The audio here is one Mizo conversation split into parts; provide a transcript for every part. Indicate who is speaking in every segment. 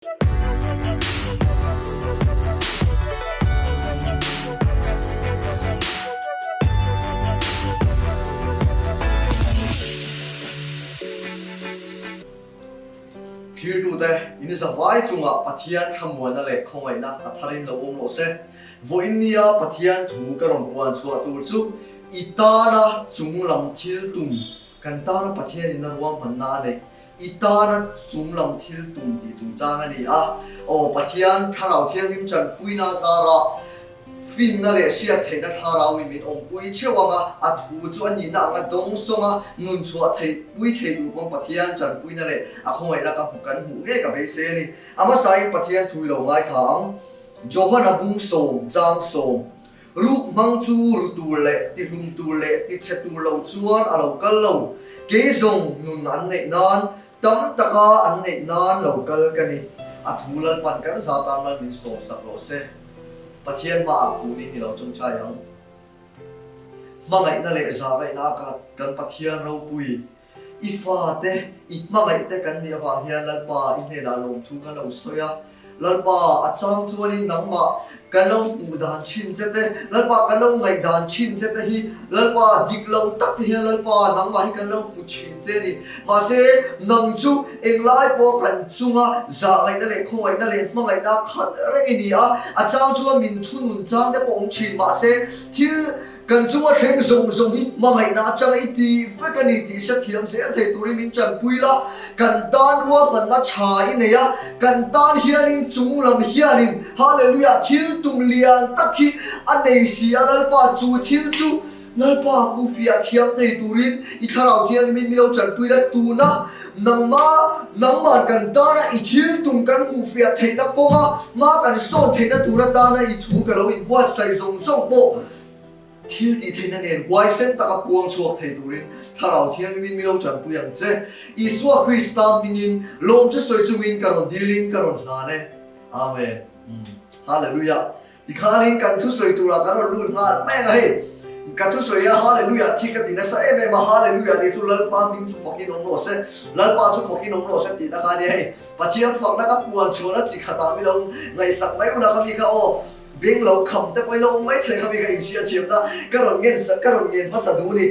Speaker 1: Thirtute, in zavai chungah Pathian thlamuanna leh khawngaihna a tharin lo awm rawh se. Vawiin nia Pathian thu ka rawn puan chhuah tur chu i tana chunglam thil tum, kan tana Pathianin a ruahmanna a neih I tana chunglam thil tum tih chungchang a ni a. Aw Pathian, Thlarau Thianghlim chanpuina zarah finna leh hriat theihna thlarauin min awmpui theuh ang a, a thu chu a nihna anga dawng sawng a, nun chhuah theih pui thei tur pawn Pathian chanpuina leh a khawngaihna ka hmu kan hmuh ngei ka beisei a ni. A hmasain Pathian thu i lo ngaithla ang. Johana bung sawm chang sawm. Ruk hmang chu ru tur leh tihlum tur leh tichhe tur lo chuan a lo kal lo. Kei zawng nun an neih nan, tam taka an neih nan lo kal ka ni. A thu Lalpan kan za tan mal min sawm sak rawh se. Pathian hmaah kunin i lo tawngtai ang. Hmangaihna leh zahngaihna a kan Pathian ropui. I fate, i hmangaihte kan nih avang hian Lalpa i hnenah lawmthu kan lo sawi a. Lalpa, a chang chuanin nangmah kan lo hmuh dan thin che te, Lalpa kan lo ngaih dan thin che te hi, Lalpa dik lo tak te hian Lalpa nangmah hi kan lo hmu thin che a ni. Mahse, nang chu englai pawh kan chunga zahngaihna leh khawngaihna leh hmangaihna khat reng i ni a, a chang chuan min thunun chang te pawh awm thin. Mahse, thil Kan chunga thleng zawng zawng hi hmangaihna atanga i ti vek a ni tih hrethiam zel thei turin min tanpui la, kan tan ruahmanna tha i nei a, kan tan hianin chung lam hianin Hallelujah thil tum lian tak hi a nei si a Lalpa chu thil chu Lalpa hmu fiah thiam thei turin i thlarau thianghlimin min lo tanpui la, tuna nangma nangman kan tana i thil tum kan hmuh fiah theihna kawnga hma kan sawn theihna tur atana i thu ka lo inbuatsaih zawng zawng pawh Thil tih theihna nen huaisen taka puang chhuak thei turin Thlarau Thianghlimin mi lo tanpui ang che. Isua Krista hmingin lawm chu sawi chungin ka rawn dilin ka rawn hlan e. Amen. Hallelujah. Tikhanin kan thusawi turah kan rawn lut nghal mai ang a hei. Ka thusawi a Hallelujah thi ka ti nasa em em a, Hallelujah tih chu Lalpa hming chu fakin awm rawh se, Lalpa chu fakin awm rawh se tihna kha a nia hei. Pathian fakna ka puan chhuahna chi khatah mi lo ngaihsak mai ula kha mi kha aw. Beng lo kham te pawh i lo awm mai thei kha mi ka inhria thiam ta, ka rawn ngen sak ka rawn ngen hmasa duh ni.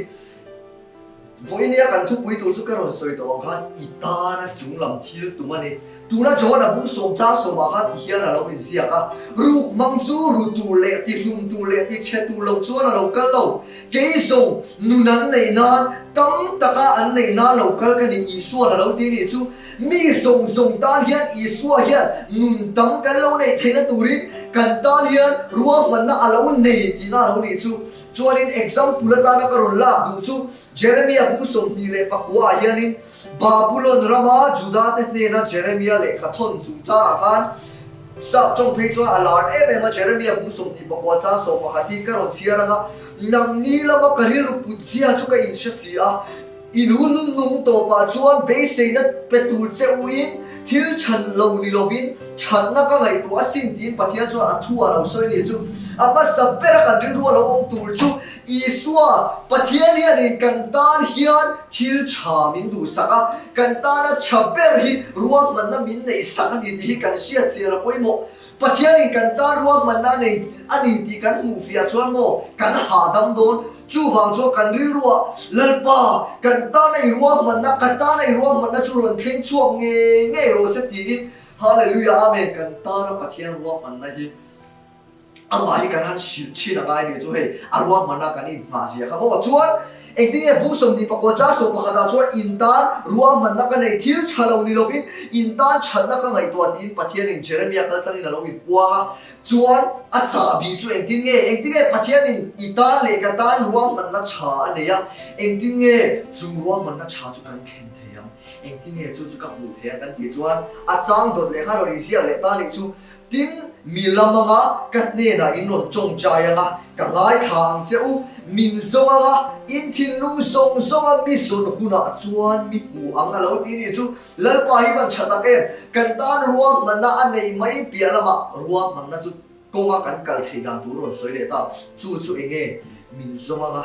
Speaker 1: Vawinia kan thupui tur chu ka rawn sawi tawh ang khan i tana chunglam thil tum a ni. Tuna John a bung sawm chang sawmah khan ti hian a lo inziak a, Ruk hmang chu ru tur leh ti hlum tur leh ti chhe tur lo chuan a lo kal lo. Kei zawng nun an neih nan tam taka an neih nan lo kal ka ni Isua'n a lo ti nih chu. Mi zawng zawng tan hian Isua hian nun tam kan lo neih theihna turin kan tan hian ruahmanna a lo nei tihna a lo nih chu. Chuanin example atana ka rawn lak duh chu Jeremia bu 24 ah hianin Babulon rama Juda te hnena Jeremia lehkha thawn chungchangah khan Sap tawng phei chuan a lar em em a, Jeremia bu 24 chang 11 hi ka rawn chhiar anga nangni lama ka rilru put zia chu ka inhre si a. I nu nun nung tawpah chuan beiseina pe tur che uin thil chhan lo ni lovin chhanna ka ngaihtuah asin tiin Pathian chuan a thu a lo sawi ni chu. A hmasa bera kan rilru a lo awm tur chu Isua, Pathian hianin kan tan hian thil tha min duhsak a, kan tana tha ber hi ruahmanna min neihsak a ni tih hi kan hriat chian a pawimawh. Pathianin kan tan ruahmanna a nei a ni tih kan hmuh fiah chuan maw kan hahdam dawn? Chuvang chuan kan rilruah, Lalpa, kan tana i ruahmanna, ka tana i ruahmanna chu rawn thleng chhuak ngei ngei rawh se tiin Hallelujah Amen kan tana Pathian ruahmanna hi amah hi kan han hrilh thin a ngai nih chu hei a ruahmanna kan inhmah zia kha maw? Chuan Engtin nge bu 24 cha 11 ah chuan in tan ruahmanna ka nei thil tha lo ni lovin in tan thatna ka ngaihtuah tiin Pathianin Jeremia kal tlangin a lo inpuang a. Chuan a chahbi chu engtin nge? Engtin nge Pathianin i tan leh ka tan ruahmanna tha a nei a? Engtin nge chu ruahmanna tha chu kan thlen thei ang? Engtin nge chu chu ka hmuh thei ang kan tih chuan a chang dawt leh khan rawn inziak leh ta nih chu Tin, mi lam anga ka hnenah in rawn tawngtai anga ka ngaithla ang che u, min zawng anga in thinlung zawng zawnga mi zawn hunah chuan mi hmu ang a lo ti nih chu. Lalpa hi van tha tak em? Kan tan ruahmanna a neih mai piah lamah ruahmanna chu kawnga kan kal thei dan tur rawn sawi leh ta. Chu chu eng nge? Min zawng anga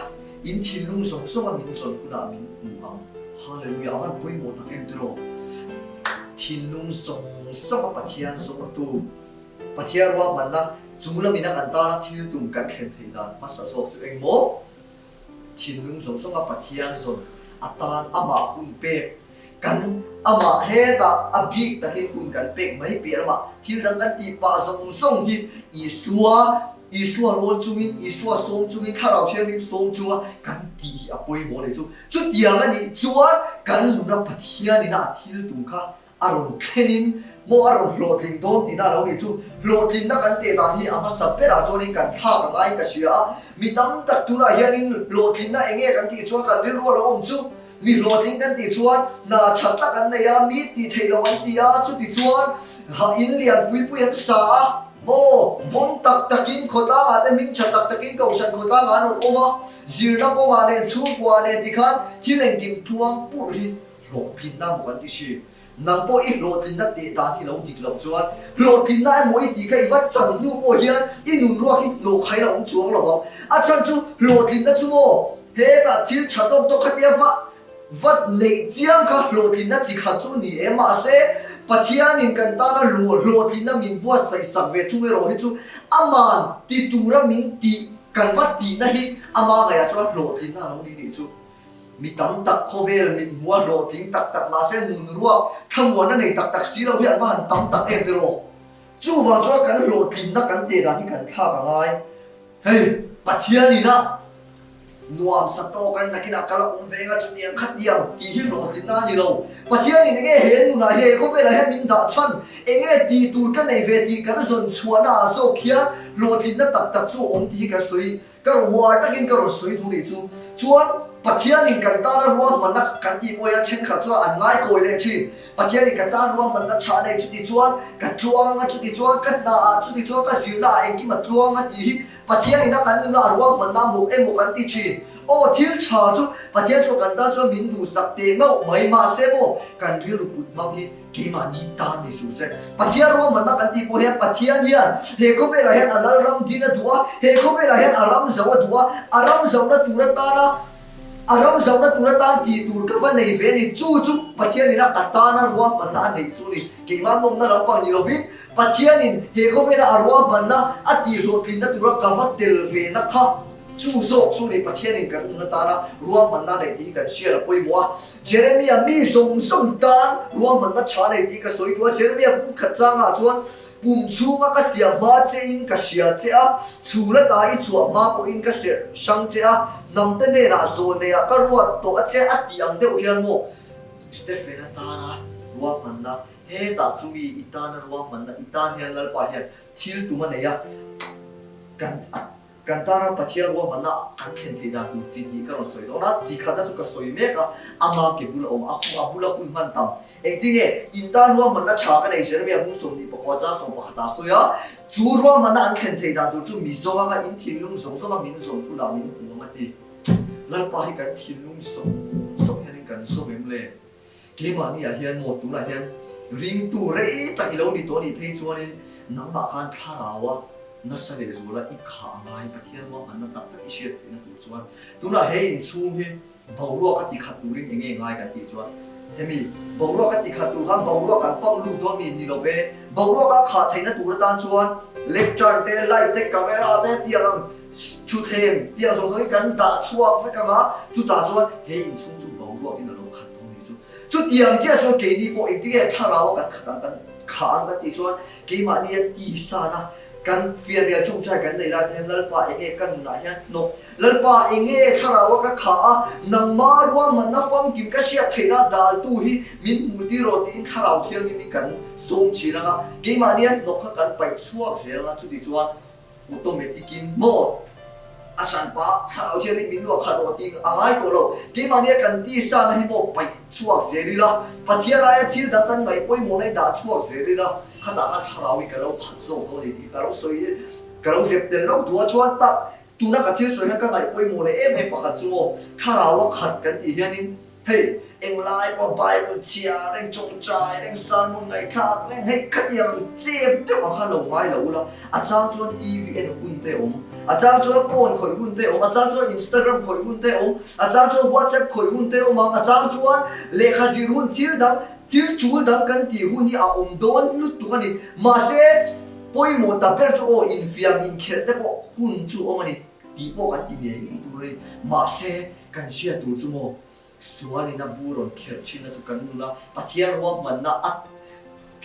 Speaker 1: in thinlung zawng zawnga min zawn hunah min hmu ang. Hallelujah! A van pawimawh tak em tiraw? Thinlung zawng. zawng a Pathian zawngtu, Pathian ruahmanna chung lamina kan tana thil tum kan thlen theih dan hmasa zawk chu eng maw? Thinlung zawng zawnga Pathian zawn atan amah hun pek kan amah hetah a bik takin hun kan pek mai piah lamah thil dang kan tih pah zawng zawng hi Isua Isua rawn chungin Isua sawm chungin Thlarau Thianghlim sawm chunga kan tih hi a pawimawh a ni chu. Chutiang a nih chuan kan nuna Pathianina a thil tum kha A rawn thlenin maw a rawn hlawhtling dawn tihna a lo nih chu. Hlawhtlinna kan teh dan hi a hmasa berah chuanin kan thlak a ngaiin ka hria a. Mi tam tak tunah hianin hlawhtlinna eng nge kan tih chuan kan rilru a lo awm chu. Mi hlawhtling kan tih chuan hna tha tak an nei a, mi tih theih loh an ti a, chuti chuan ha in lian pui pui an sa a, maw bawm tak takin khawtlangah te hming tha tak takin kohhran khawtlangah an rawn awm a, zirna kawngah nen chhungkua nen tikhan thil engkim tluang purh hi Hlawhtlinna maw kan ti thin. Nang pawh i hlawhtlinna teh dan hi lo dik loh chuan hlawhtlinna emaw i tih kha i va chan hnu pawh hian i nun ruak hi hnawh khain a awm chuang lo vang. A chhan chu hlawhtlinna chu maw hetah thil tha tawk tawk khatia va va neih chiam kha hlawhtlinna chi khat chu ni e. Mahse Pathianin kan tana hlawhtlinna min buatsaih sak ve thung erawh hi chu aman ti tura min tih kan va tihna hi ama ngaihah chuan hlawhtlinna a lo ni nih chu. Mi tam tak khawvel mit hmua hlawhtling tak tak mahse nun ruak thlamuanna nei tak tak si lo hi an va han tam tak em tiraw? Chuvang chuan kan hlawhtlinna kan teh dan hi kan thlak a ngai. Hei Pathian ina nuam sa tawk an nakinah kal a awm ve anga chutiang khatiang tih hi hlawhtlinna a ni lo. Pathian in enge he nunah hian he khawvelah hian min dah chhan enge tih tur ka nei ve tih kan zawn chhuahna ah zawk hian hlawhtlinna tak tak chu a awm tih hi ka sawi. Ka rawn uar takin ka rawn sawi duh nih chu. Chuan Pathianin kan tana ruahmanna kan tih pawh hian thenkhat chuan an ngaikawi leh thin. Pathianin kan tan ruahmanna tha nei chuti chuan ka tluang a, chuti chuan ka hna ah, chuti chuan ka zirna ah engkim a tluang a tih hi Pathianin a kan nuna a ruahmanna maw emaw kan ti thin. Aw thil tha chu Pathian chuan kan tan chuan min duhsak teh meuh mai mahse maw kan rilru put hmang hi Keimahni tan ni suh se. Pathian ruahmanna kan tih pawh hian Pathian hian he khawvelah hian a lalram din a duh a, he khawvelah hian a ram zauh a duh a, a ram zauhna tur atana a ram zauhna tur atan tih tur ka va nei ve a ni. Chu chu Pathianin a ka tana ruahmanna a neih chu a ni. Keimah nawmna ram pang ni lovin Pathianin he khawvela a ruahmanna a tihhlawhtlinna tura ka va tel ve na kha Chu zawk chu ni Pathianin kan nun atana ruahmanna neih tih hi kan hriat a pawimawh a. Jeremia mi zawng zawng tan ruahmanna tha nei tih ka sawi duh a. Jeremia pum khat changah chuan, Pum chhunga ka siam hma chein ka hria che a, chhul ata i chhuah hma pawhin ka serh hrang che a, hnamte hnenah zawl neiah ka ruat tawh a che a tih ang deuh hian maw Stephen atana ruahmanna hetah chu mi i tana ruahmanna i tan hian Lalpa hian thil tum a nei a, kan a Kan tana Pathian ruahmanna kan thlen theih dan tur chi hnih ka rawn sawi dawn a, chi khatna chu ka sawi mek a, ama ke bula awm a, a bula hun hman tam. Engtinge, in tan ruahmanna tha ka nei Jeremia hmung 24 chang 11 ah sawi a, chu ruahmanna an thlen theih dan tur chu mi zawng anga in thinlung zawng zawnga min zawn hunah min hmu ang a ti. Lalpa hi kan thinlung zawng zawng hianin kan zawng em le? Keimahniah hian maw tunah hian ringtu rei tak i lo ni tawh anih phei chuanin nangmah khan thlaraua nasa leh zuala i khah a ngai Pathian ruahmanna tak tak i hriat theihna tur chuan tunah he inchhung hi boruak a tikhat turin eng nge ngai kan tih chuan hemi boruak a tikhat tur khan boruak kan pump lut dawn mi ni lo ve boruak a khah theihna tur atan chuan lectern te light te camera te tiang ang Thutthleng tih ang zawng zawng hi kan dah chhuak vek ang a, chutah chuan he inchhung chu boruakin a lo khat dawn ni chu. Chutiang chiah chuan keini pawh engtinge thlarau a kan khat ang kan khah ang kan tih chuan keimahnia tisan a kan fianrial tawngtai kan nei lai te hian Lalpa enge ka nunah hian hnawk, Lalpa enge thlarau a ka khah a, nangma ruahmanna famkim ka hriat theihna daltu hi min hmuh tir rawh tiin thlarau thianghlim hi kan sawm thin ang a, keimahnia hnawk kha kan paih chhuak zel ang a, chuti chuan Automatic in maw a hranpa thlarau thianghlim min luah khat rawh tih a ngai tawh lo. Keimahnia kan tisa na hi maw paih chhuak zel ila, Pathian aia thil dang kan ngaih pawimawh na hi dah chhuak zel ila, khatah khan thlarau hi ka lo khat zawk dawn a ni tih ka lo sawi ka lo zep tel lo duh a chuan tak tuna ka thil sawi hian ka ngaih pawimawh leh em em pakhat chu maw thlarau a khat kan tih hianin Hei, englai pawh Bible chhia reng, tawngtai reng, sermon ngaihthlak reng, hei khatiang chep deuh ang kha lo ngai lo ula, a chang chuan TV en hun te awm, a chang chuan phone khawih hun te awm, a chang chuan Instagram khawih hun te awm, a chang chuan WhatsApp khawih hun te awm ang, a chang chuan lehkha zir hun thil dang. Thil tul dang kan tih hun hi a awm dawn lutuk a ni. Mahse, pawimawh ta ber chu aw infiam inkhelh te pawh hun chu awm a ni tih pawh kan ti ngei ngei tur a ni. Mahse, kan hriat tur chu maw sualin a bu rawn kherh thinna chu kan nuna Pathian ruahmanna a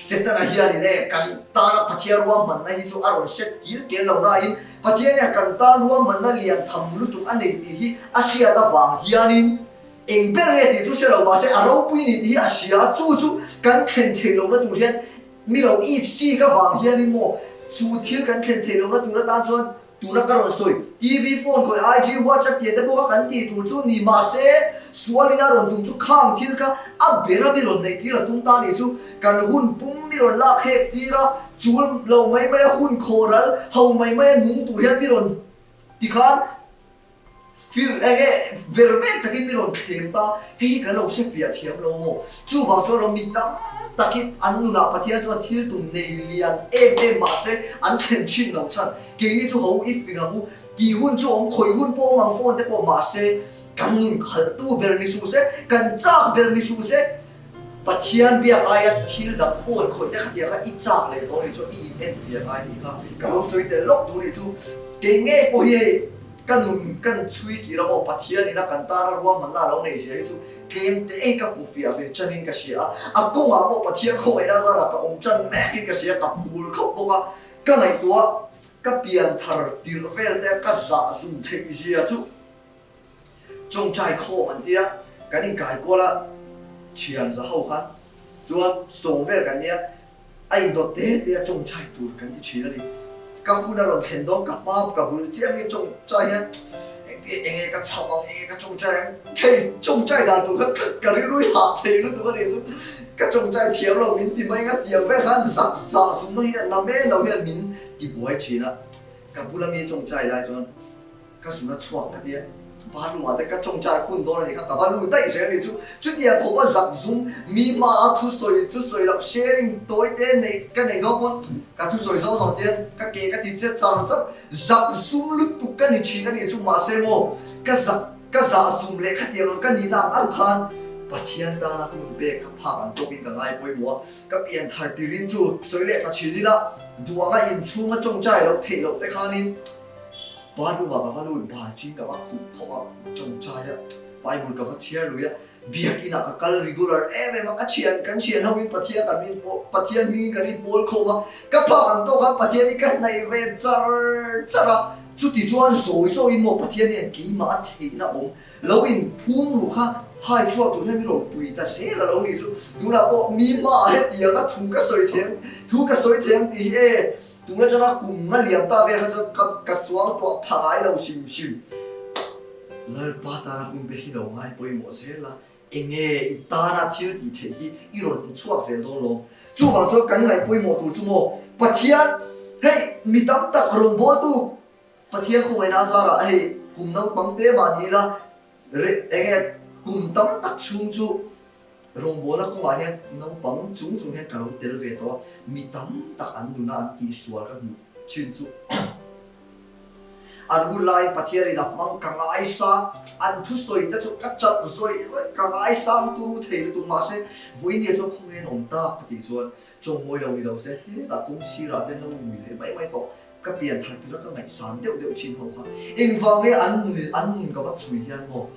Speaker 1: Setana hianin e kan tana Pathian ruahmanna hi chu a rawn hret kil kel lo nain Pathian hian kan tan ruahmanna lian tham lutuk a nei tih hi a hriat avang hianin Eng ber nge tih chu hre lo mahse a ropui ni tih hi a hria a, chu chu kan thlen theih lohna tur hian mi lo ip sik avang hianin maw chu thil kan thlen theih lohna tur atan chuan tuna ka rawn sawi TV, phone khawih, IG, WhatsApp tih te pawh kha kan tih tur chu ni mahse sualin a rawn tum chu khang thil kha a bera mi rawn neih tir a tum ta nih chu kan hun pum mi rawn lak hek tir a, chul lo mai mai a hun khawh ral ho mai mai a nung tur hian mi rawn tikhan Fir eng e ver vek takin mi rawn thlem ta, hei hi kan lo hre fiah thiam lo maw? Chuvang chuan lo mi tam takin an nunah Pathian chuan thil tum nei lian em em mahse an thlen thin lo chhan. Keini chu ho i fing ang u, tih hun chu awm khawih hun pawh awm ang phone te pawh mahse kan nun khalhtu ber ni suh se, kan chak ber ni suh se, Pathian biak aia thil dang phone khawih te khatiang kha i chak leh tawh nih chuan i in en fiah ngai tih kha ka lo sawi tel lawk duh nih chu kei ngei pawh hi hei ka nun kan chhui kir a maw Pathian ina kan tana ruahmanna a lo neih zia hi chu tlem te ka hmu fiah ve tan in ka hria a, a kawngah pawh Pathian khawngaihna zarah ka awm tan mek in ka hria ka phur khawp bawk a, ka ngaihtuah ka pian thar tirh vel te ka zah zum theih zia chu. Chawngchai khawm an tia, kan inkai kual a, thian za ho khan chuan sawm vel kan nia, a indawt te te a chawngchai tur kan ti thin a ni. Ka hun a rawn thlen dawn ka hma ka bul chiah mi chawngchai hian engti enge ka chham ang enge ka chawngchai ang hei chawngchai dan tur khan ka rilru hi hah thei lutuk a nih chu ka chawngchai thiam lo min ti mai anga tiang vel khan zak zah zumna hi a na men lo hian min ti buai thin a, ka bula mi chawngchai lai chuan. Ka zun a chhuak ka tia, bathroom ah te ka tawngtai khun dawn a nih kha, ka va lut daih zel a nih chu. Chutiang khawpa zak zum, mi hma a thusawi thusawi loh sharing tawi te neih ka nei dawn pawn ka thusawi zawng zawng tian ka ke ka ti che char char, zak zum lutuk ka ni thin a nih chu mahse maw ka zak ka zah zum leh khatiang ang ka nihna ang ang khan Pathian tana hun pek ka phak ang tawkin ka ngai pawimawh a, ka pian thar tirin chu sawi leh ta thin ila duh anga inchhunga tawngtai loh theih loh te khanin Bathroom ah ka va lut, balchin ka va khup thawk a, tawngtai a, Bible ka va chhiar lui a, biakinn ah ka kal regular em em a, ka thian, kan thian ho in Pathian kan in pawh, Pathian hming in kan in pawl khawm a, ka phak ang tawk khan Pathian hi ka hnaih ve char char a, chuti chuan zawi zawi in maw Pathian hian keimah a theihna awm lo in phum ru kha hai chhuak tur hian min rawn pui ta zel a lo nih chu, tunah pawh mi hmaah hetiang a thu ka sawi thei ang, thu ka sawi thei ang tih hi e. Tun atanga kum nga liam ta vel kha chuan ka ka suang tuah pha ngai lo hrim hrim. Lalpa tana hun pe hi lo ngai pawimawh zel a, enge i tana thil tih theih hi i rawn hmu chhuak zel dawn lawm. Chuvang chuan kan ngaih pawimawh tur chu maw Pathian hei mi tam tak rawngbawltu Pathian khawngaihna a zarah hei kum naupang te mah ni ila reh enge kum tam tak chhung chu Rawngbawlna kawngah hian naupang chung chung hian ka lo tel ve tawh a, mi tam tak an nuna an tihsual ka hmuh thin chu an hun laiin Pathianin a hmang ka ngaisang, an thusawi te chu ka chap zawih zawih, ka ngaisang turu thei lutuk mahse vawiin chuan khawnge an awm tak ka tih chuan chawngmawi lo ni lo se hetah kawng sirah te an lo rui leh mai mai tawh, ka pian thar tirh a ka ngaihsan deuh deuh thin ho kha engvang nge an nui an nun ka va chhui hian maw.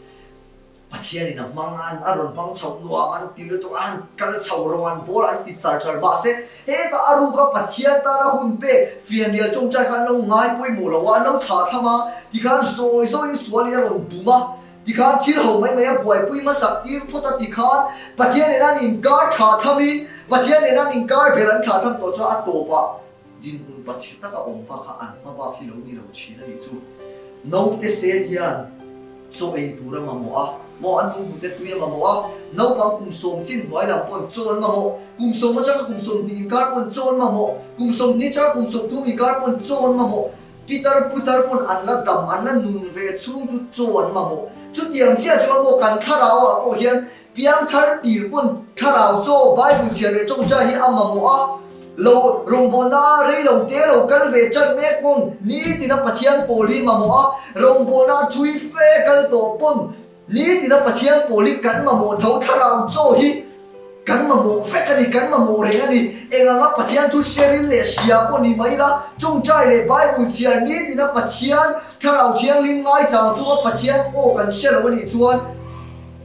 Speaker 1: Pathianin a hmang a, a rawn hmang chho nuam an ti lutuk a, han kal chho rawng an bawl an ti char char. Mahse, hetah a ruk a Pathian tana hun pek fianrial tawngtai kha an lo ngai pawimawh lo a, an lo thlah thlam a, tikhan zawi zawiin sualin a rawn bum a, tikhan thil ho mai mai a buaipui hmasak tir phawt a, tikhan Pathian nena an inkar thlah thlamin Pathian nena an inkar ber an thlah thlam tawh chuan a tawpah Dinhmun pachhe taka awm bak a an hma bak hi lo ni lo thin a nih chu. Naute sen hian chaw ei tur a mamawh a, maw a nu hnute tui a mamawh a, naupang kum sawm chin hnuai lam pawn chaw an mamawh, kum sawm atanga kum 20 inkar pawn chaw an mamawh, kum 20 atanga kum 30 inkar pawn chaw an mamawh, pitar putar pawn an la dam an la nun ve chhung chu chaw an mamawh. Chutiang chiah chuan maw kan thlarau ah pawh hian Piangthar tir pawn thlarau chaw Bible chhiar leh tawngtai hi a mamawh a, lo rawngbawlna rei lo te lo kal ve tan mek pawn nitina Pathian pawl hi mamawh a, rawngbawlna thui fe kal tawh pawn nitina Pathian pawl hi kan mamawh tho thlarau chaw hi. Kan mamawh vek a ni, kan mamawh reng a ni. Eng anga Pathian chu hre ril leh hria pawh ni mai ila, Chawngchai leh Bible chhiar nitina Pathian Thlarau Thianghlim ngaichang chunga Pathian aw kan hre lo a nih chuan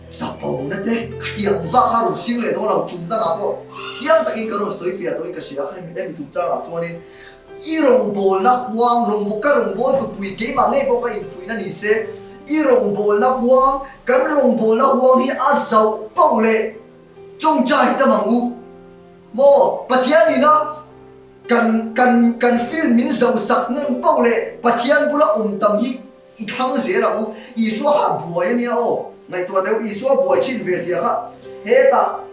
Speaker 1: chapona te khatiang bak a rawn hring leh dawn lo. Chung dangah pawh chiang takin kan rawn sawi fiah tawhin ka hria a, hemi chungchangah chuanin i rawngbawlna huang, rawngbawk ka rawngbawltu pui keimah ngei pawh ka infuihna ni se, i rawngbawlna huang, kan rawngbawlna huang hi a zauh pauh leh Chawngchai tam ang u. Maw Pathian ina kan kan kan field min zo sak hnem poh leh Pathian bula awm tam hi i thlang zel ang u. Isua kha a buai a nia aw. Ngaihtuah deuh Isua buai thin ve zia kha hetah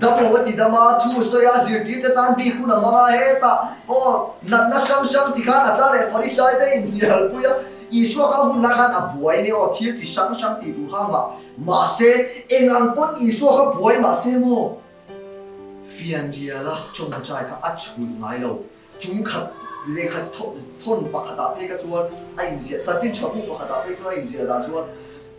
Speaker 1: dam lo a ti dam a, thu sawi a, zirtir te tan bik hun a hmang a, hetah maw natna hrang hrang ti khan a chang leh Farisai te inhnial pui a. Isua kha a hun lai khan a buai a nia aw, thil chi hrang hrang tih tur kha a ngah. Mahse, eng ang pawn Isua kha buai mahse maw? Fianriala chawngchai kha a chhulh ngai lo. Chung khat lehkha thawn pakhatah phei kha chuan a inziah, chanchin tha bu pakhatah phei chuan a inziah dan chuan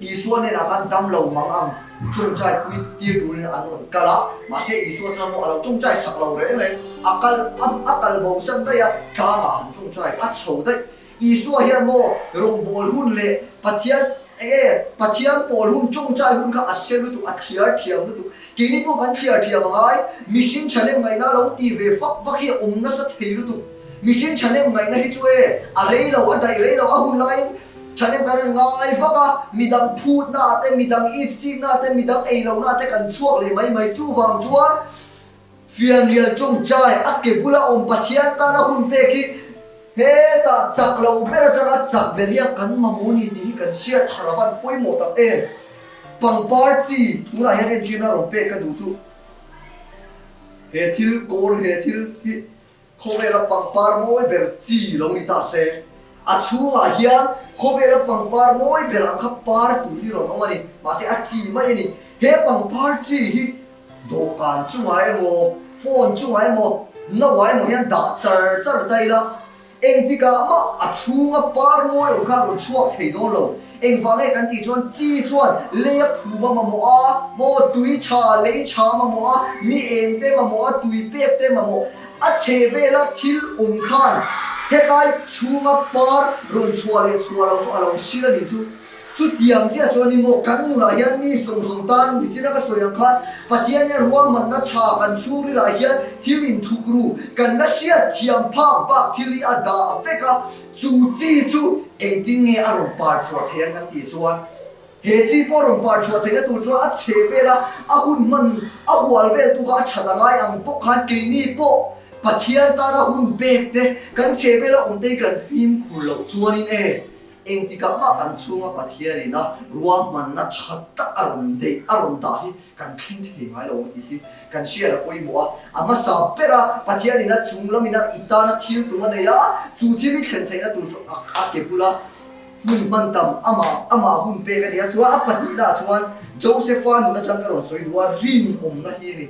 Speaker 1: Isua hnenah khan dam lo mang ang chawngchai pui tir turin an rawn kal a, mahse Isua chuan maw a lo chawngchai sak lo reng reng, a kal a kal bo san daih a, tlangah han chawngchai a chho daih. Isua hian maw rawngbâwl hun leh Pathian eng nge Pathian pâwl hun tawngtai hun kha a hre lutuk, a thliar thiam lutuk. Keini pawh kan thliar thiam a ngai. Mihring thahnem ngaihna lo ti ve fak vak hi a awm nasa thei lutuk. Mihring thahnem ngaihna hi chu e a rei lo, a daih rei lo, a hun laiin thahnem kan han ngai vak a, midang phutna ah te, midang itsikna ah te, midang ei lohna ah te kan chhuak leh mai mai. Chuvang chuan Fianrial tawngtai a ke bula awm Pathian tana hun pek hi hetah chak lo ber atanga chak ber hian kan mamawh ni tih hi kan hriat thar a van pawimawh tak em. Pangpar chi tunah hian entirna rawn pek ka duh chu he thil kawr he thil hi Khawvela pangpar mawi ber chi lo ni ta se, a chhungah hian khawvela pangpar mawi ber ang kha par tur hi rawn awm a ni. Mahse a chi mai a ni. He pangpar chi hi dawhkan chungah emaw, phone chungah emaw, nauah emaw hian dah char char ta ila, Engtikah mah a chhunga par mawi awm kha a rawn chhuak thei dawn lo. Engvang nge kan tih chuan chi chuan lei a phum a mamawh a, maw tui tha, lei tha mamawh a, ni eng te mamawh a, tui pek te mamawh. A chhe vela thil awm khan hetlai chhunga par rawn chhuah leh chhuah loh chu a lo hril a nih chu. Chutiang chiah chuan i maw kan nunah hian mi zawng zawng tan nichina ka sawi ang khan Pathian hian ruahmanna tha kan chhungrilah hian thil inthuk ru kan la hriat thiam phak bak thil hi a dah vek a, chu chi chu engtin nge a rawn par chhuah thei ang kan tih chuan he chi pawh rawn par chhuah theihna tur chuan a chhe vel a, a hun hman a hual vel tu kha a that a ngai ang bawk khan keini pawh Pathian tana hun pek te kan chhe vela awm te hi kan fimkhur loh chuanin e. Engtikah mah kan chhunga Pathianin a ruahmanna tha tak a rawn deih, a rawn dah hi kan thleng thei ngai lo ang tih hi kan hriat a pawimawh a. A hmasa bera Pathianin a chung lamin a i tana thil tum a nei a, chu thil hi thlen theihna tur chu a ke bula hun hman tam amah amah hun pek a ni a. Chuan a pahnihnaah chuan Josepha nun atang ka rawn sawi duh a, rinawmna hi a ni.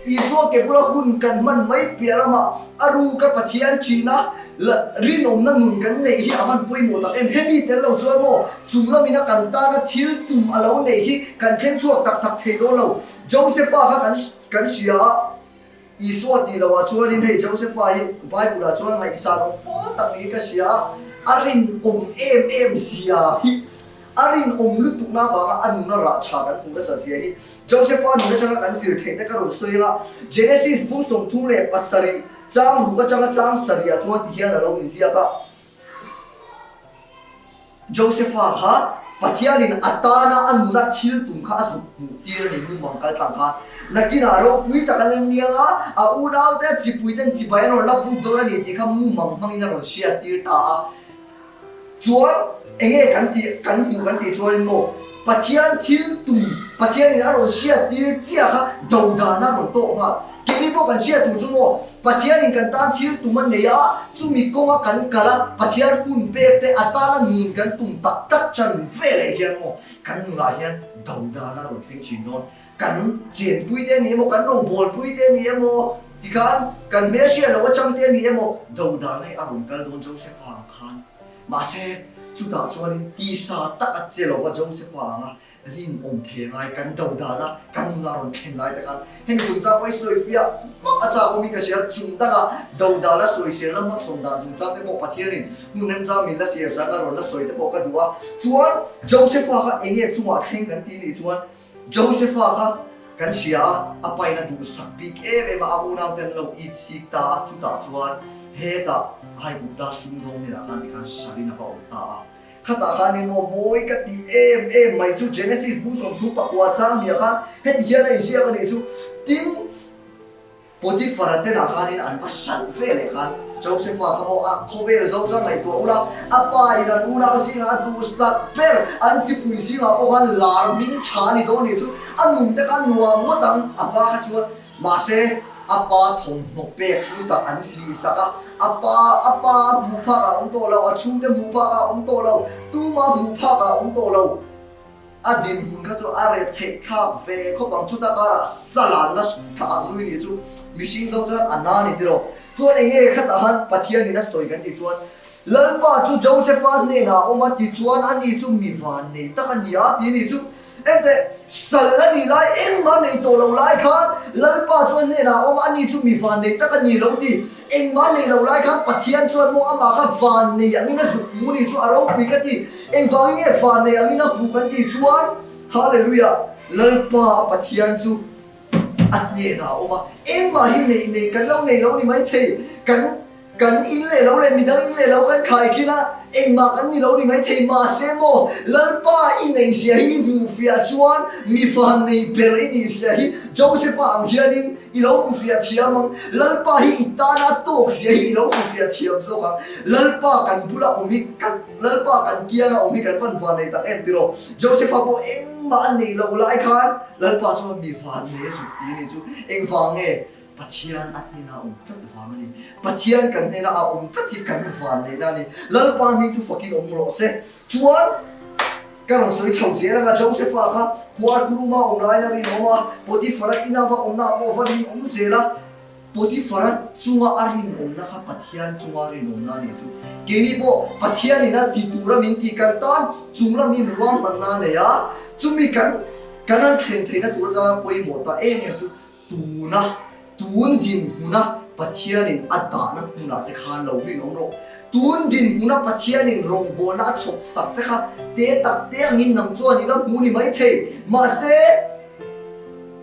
Speaker 1: Isua ke bula hun kan hman mai piah lamah a ruka Pathian ṭhina rinawmna nun kan neih hi a van pawimawh tak em? Hemi tel lo chuan maw chung lamina kan tana thil tum a lo neih hi kan thleng chhuak tak tak thei dawn lo. Josepha kha kan kan hria a, Isua tih lohah chuanin hei Josepha hi Bible-ah chuan ngaihsan awm pawl tak niin ka hria a, a rinawm em em zia hi. A rinawm lutukna avanga a nuna rah tha kan hmuh nasa zia hi Josepha nun atanga kan zir theihna ka rawn sawi anga, Genesis bung 37 chang ruk atanga chang sarihah chuan ti hian a lo inziak a. Josepha kha Pathianin a tana a nuna thil tum kha a zuk hmuh tir a ni, mumang kal tlang kha. Nakinah ropui tak an en niang a, a unaute a chipuiten chibai an rawn la buk dawn a ni tih kha mumang hmangin a rawn hriat tir ta a. Chuan enge kan tih kan hmuh kan tih chuanin maw Pathian thil tum Pathianin a rawn hriat tir chiah kha do dahna a rawn tawk nghal. Keini pawh kan hriat tur chu maw Pathianin kan tan thil tum a nei a, chumi kawnga kan kal a, Pathian hun pek te a tana nun kan tum tak tak chan veleh hian maw kan nunah hian do dahna a rawn thleng thin dawn. Kan chenpui te a ni emaw, kan rawngbawlpui te a ni emaw, tikhan kan hmelhriat loh atang te a ni emaw, do dahna hi a rawn kal dawn Josepha ang khan. Mahse, chutah chuanin tisa tak a che lova Josepha anga. Rinawm thei ngai kan do dan a, kan nuna rawn thlen lai te khan hemi chungchang pawh hi sawifiah vak a chak awmin ka hria. Chung dangah do dan a sawisel na hmachhawn dan chungchang te pawh Pathianin hun remchang min la siam sak a rawn la sawi te pawh ka duh a. Chuan Josepha kha eng nge chungah thleng kan ti nih chuan Josepha kha kan hria a, a pain a duhsak bik em em a, a unaute an lo it sik ta a, chutah chuan hetah Aigupta sumdawng hnenah khan tikhan Shalin a va awm ta a. Khatah khan in maw mawi ka tih em em mai chu Genesis bu 34 chang hniah khan heti hian a inziak a nih chu. Tin, Potiphar-a tenah khanin an va hralh ve leh khan Josepha kha maw a khawvel zo chuan ngaihtuah ula, a pa in an unau zingah a duhsak ber, an chipui zingah pawh khan lar hming tha a ni dawn nih chu, a nun te kha a nuam ngawt ang a hma kha chuan. Mahse, a pa thawmhnaw pek hlu tak an hlih sak a, a pa a pa a hmuh phak ah a awm tawh lo, a chhungte hmuh phak ah a awm tawh lo, tuma hmuh phak ah a awm tawh lo. A dinhmun kha chu a ret theih thlak ve khawp ang, chuta karah salan la thlah zui nih chu mihring zo chuan a na ni tiraw. Chuan eng nge khatah khan Pathianin a sawi kan tih chuan, Lalpa chu Josepha hnenah a awm a, tichuan ani chu mi vannei tak a ni a ti a nih chu. Enteh, sal a nih lai engmah nei tawh lo lai khan Lalpa chuan hnenah a awm a, ani chu mi vannei tak a ni lo ti. Engmah nei lo lai khan Pathian chuan maw amah kha vannei angin a zuk hmu ni chu a ropui ka ti. Engvangin nge vannei angin a hmu kan tih chuan, Hallelujah, Lalpa a Pathian chu a hnenah a awm a, engmah hi neih nei kan lo nei lo ni maithei, kan. Kan in leh lo leh midang in leh lo kan khai khin a, engmah kan ni lo ni maithei. Mahse maw, Lalpa i neihzia hi i hmuh fiah chuan mi van nei ber i nihzia hi Josepha ang hianin i lo hmu fiah thiam ang. Lalpa hi i tana tawkzia hi i lo hmu fiah thiam zawk ang. Lalpa kan bula awm hi kan Lalpa kan kianga awm hi kan van van nei tak em tiraw? Josepha pawh engmah a neih loh lai khan Lalpa chuan mi van nei a zuk ti a nih chu. Engvang nge? Pathian a hnena awm tlat vang a ni. Pathian kan hnena a awm tlat hi kan vanneihna a ni. Lalpa hming chu fakin awm rawh se. Chuan ka rawn sawi chho zel anga Josepha kha khuarkhuruma awm laiin a rinawm a, Potiphara ina va awmna ah pawh va rinawm zel a. Potiphara chunga a rinawmna kha Pathian chunga a rinawmna a nih chu. Keini pawh Pathianin a ti tura min tih kan tan chung lamin ruahmanna a nei a, chumi kan kan han thlen theihna tur atana pawimawh ta em em chu Tuna, tun dinhmuna Pathianin a dahna hmunah che khan lo rinawm rawh. Tun dinhmuna Pathianin rawngbawlna a chhawp sak che kha te tak te angin nang chuan i la hmu ni maithei. Mahse,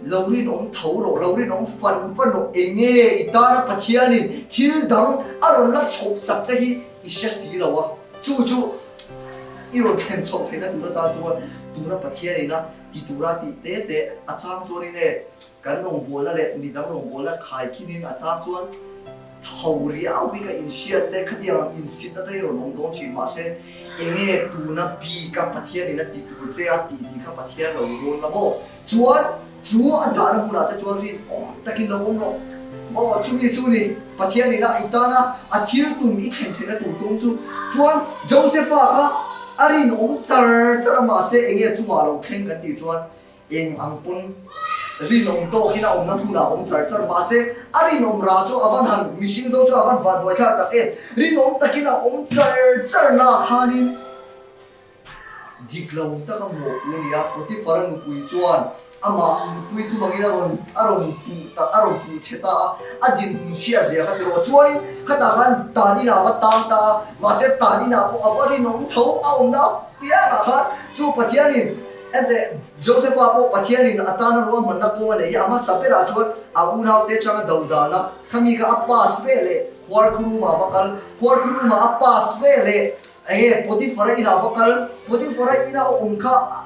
Speaker 1: lo rinawm tho rawh, lo rinawm fan fan rawh. Enge i tana Pathianin thil dang a rawn la chhawp sak che hi i hre si lo a. Chu chu i rawn thlen chhoh theihna tur atan chuan tuna Pathianin a Ti tura tih te te a chang chuanin e, kan rawngbawlna leh midang rawngbawlna khaikhinin a chang chuan tho riau bik a inhriat te khatiang insitna te hi rawn awm dawn thin mahse enge tuna bika Pathianin a ti tur che a tih tih kha Pathian lo rawn la maw? Chuan chu a dahna hmunah che chuan rinawm takin lo awm rawh maw? Chumi chu ni Pathianin a i tana a thil tum i thlen theihna tur kawng chu chuan Josepha kha A rinawm char char a mahse enge chungah lo thleng kan tih chuan eng ang pawn rinawm tawkin a awmna hmunah a awm char char mahse a rinawm ra chu a van han mihring zo chu a van van hnuai thlak tak em rinawm takin a awm char char na khanin dik lo taka mawhphu a ni a Potiphar-a nupui chuan Amah nupui tum angin a rawn a rawn puh ta a rawn puh chhe ta a, a dinhmun chhia zia kha tiraw. Chuanin khatah khan tan inah a va tang ta a, mahse tan inah pawh a va rinawm tho a awmna piangah khan chu Pathianin enteh Josepha pawh Pathianin a tana ruahmanna kawng a nei hi a hmasa berah chuan a unaute atanga do dana khami kha a pass ve leh khuarkhuruma a va kal, khuarkhuruma a pass ve leh enge Potiphara inah a va kal, Potiphara ina a awm kha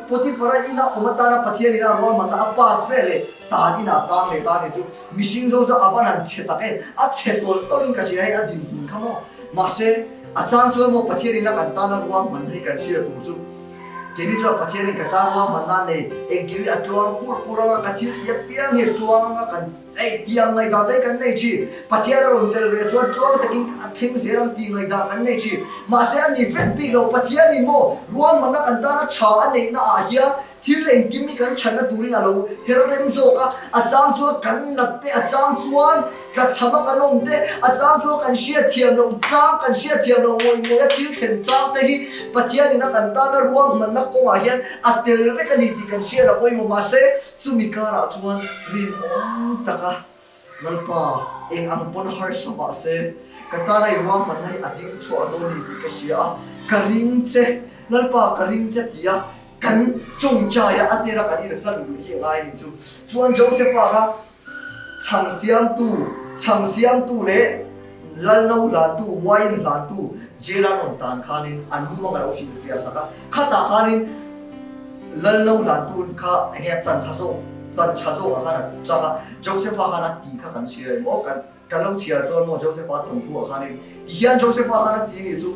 Speaker 1: Potiphara ina awm atana Pathian ina ruahmanna a pass ve leh tan ina tang leh ta ni chu mihring zo chu a van han chhe tak em, a chhe tawlh tawlhin ka hria hei a dinhmun kha maw. Mahse, a chang chuan maw Pathian ina kan tana ruahmanna hi kan hria tur chu keini chuan Pathian in ka tan ruahmanna a nei engkim hi a tluang pur pur anga ka thil tih apiang hi a tluang anga kan Ei, tiang ngaihdan daih kan nei thin. Pathian a rawn tel ve chuan tluang takin a thleng zel ang tih ngaihdan kan nei thin. Mahse a ni vek bik lo, Pathianin maw ruahmanna kan tana tha a neihna ah hian Thil engkim hi kan chhanna turin a lo her rem zawk a, a chang chuan kan nat te, a chang chuan tlachham a kan awm te, a chang chuan kan hriatthiam loh chang, kan hriatthiam loh ngawih ngawih a thil thlen chang te hi Pathianin a kan tana ruahmanna kawngah hian a tel vek a ni tih kan hriat a pawimawh. Mahse, chumi karah chuan rinawm taka Lalpa, eng ang pawn harsa mah se, ka tana i ruahmanna hi a ding chhuah dawn ni tih ka hria a, ka ring che, Lalpa ka ring che tia kan tawngtai a, a hnena kan inhlan luih hi a ngai a ni chu. Chuan Josepha kha chhang siamtu, chhang siamtu leh Lalno hlantu, wine hlantu jail an rawn tan khanin an mumang a lo hrilhfiah sak a, khatah khanin Lalno hlantu kha enge a chan tha zawk, chan tha zawkah khan a chang a, Josepha khan a ti kha kan hria em aw, kan kan lo chhiar chuan maw Josepha thawnthu ah khanin tihian Josepha khan a ti nih chu.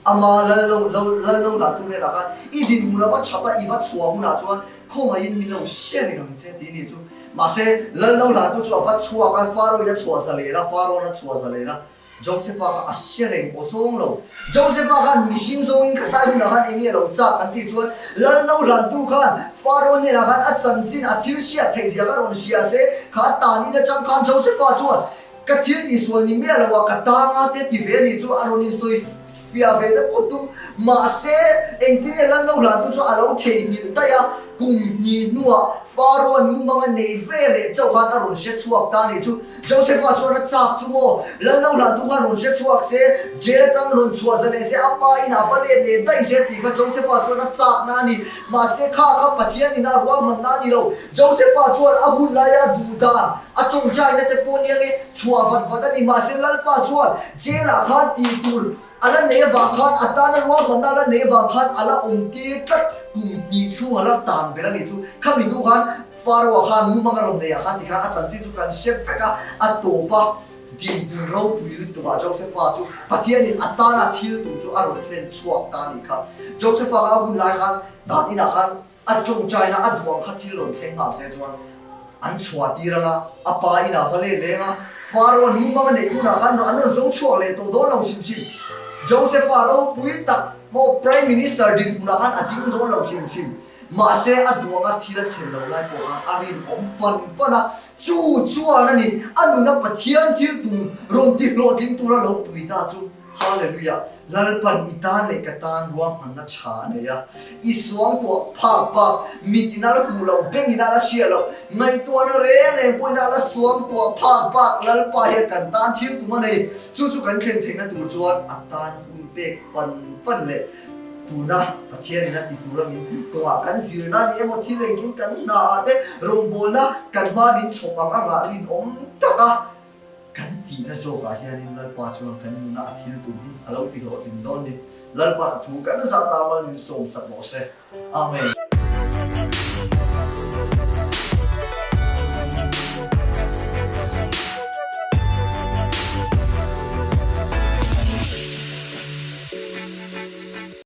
Speaker 1: Ama lal lo lal lo lah tu hnenah khan i dinhmun a va that a, i va chhuah hunah chuan khawngaihin min lo hre reng ang che tih a nih chu. Mahse, lal lo lah tu chu a va chhuak a, Faro-in a chhuah za lel a, Farawn a chhuah za lel a, Josepha kha a hre reng aw zawng lo. Josepha khan mihring zawngin kha tlai hunah khan eng nge lo chak an tih chuan lal lo hlan tu khan Farawn hnenah khan a chanchin a thil hriat theih zia kha rawn hria se, kha tan in atang khan Josepha chuan Ka thil tihsual ni miah lo a, ka tanga te ti ve a nih chu a rawn insawi fiah ve te pawh tum. Mahse, engtin nge Lalno hlantu chu a lo theihnghilh daih a, kum hnih hnuah Farao'n mumang a neih ve leh chauh khan a rawn hre chhuak ta a nih chu. Josepha chuan a chak chu maw? Lalno hlantu khan rawn hre chhuak se, jail atang rawn chhuah zalen se, a pa inah va let leh daih se tih kha Josepha chuan a chakna a ni. Mahse, kha kha Pathianin a ruahmanna a ni lo. Josepha chuan a hun laia duhdan a tawngtaina te pawh nia nge chhuah vat vat a ni. Mahse Lalpa chuan jail ah khan tih tur a la nei avang khan a tana ruahmanna a la nei avang khan a la awm tir tlat kum hnih chhung a la tan ber a nih chu. Khami hnu khan Pharaoh khan mumang a rawn nei ah khan tikhan a chanchin chu kan hre vek a, a tawp a. Dinhmun ropui lutukah Josepha chu Pathianin a tana thil tum chu a rawn hlen chhuak ta a nih kha. Josepha kha a hun lai khan dan inah khan A tawngtaina a duh ang kha thil rawn thleng nghal se chuan an chhuah tir ang a, a pa inah va let leng a, Faraoh an mumang a neih hunah khan an rawn zawng chhuak leh tawh dawn lo hrim hrim. Josepha ropui tak maw Prime Minister dinhmunah khan a ding dawn lo hrim hrim. Mahse a duh anga thil a thlen lo lai pawh khan a rinawm fan fan a, chu chuan a ni a nuna Pathian thil tum rawn ti hlawhtling tura lo pui ta chu. Hallelujah! Lalpan i tan leh ka tan ruahmanna tha a nei a. I suangtuah phak bak, mit in a la hmuh loh, beng in a la hriat loh, ngaihtuahna reng reng pawhin a la suangtuah phak bak Lalpa hian kan tan thil tum a nei. Chu chu kan thlen theihna tur chuan a tan hun pek fan fan leh tuna Pathianin a ti tura min tih kawngah kan zirna ni emaw thil engkim kan hna ah te rawngbawlna kan hma min chhawp ang angah rinawm taka Kan tihna zawkah hianin Lalpa chuan kan nuna a thil tum hi a lo ti hlawhtling dawn ni. Lalpa thu kan zah ta mal min sawmsak rawh se. Amen.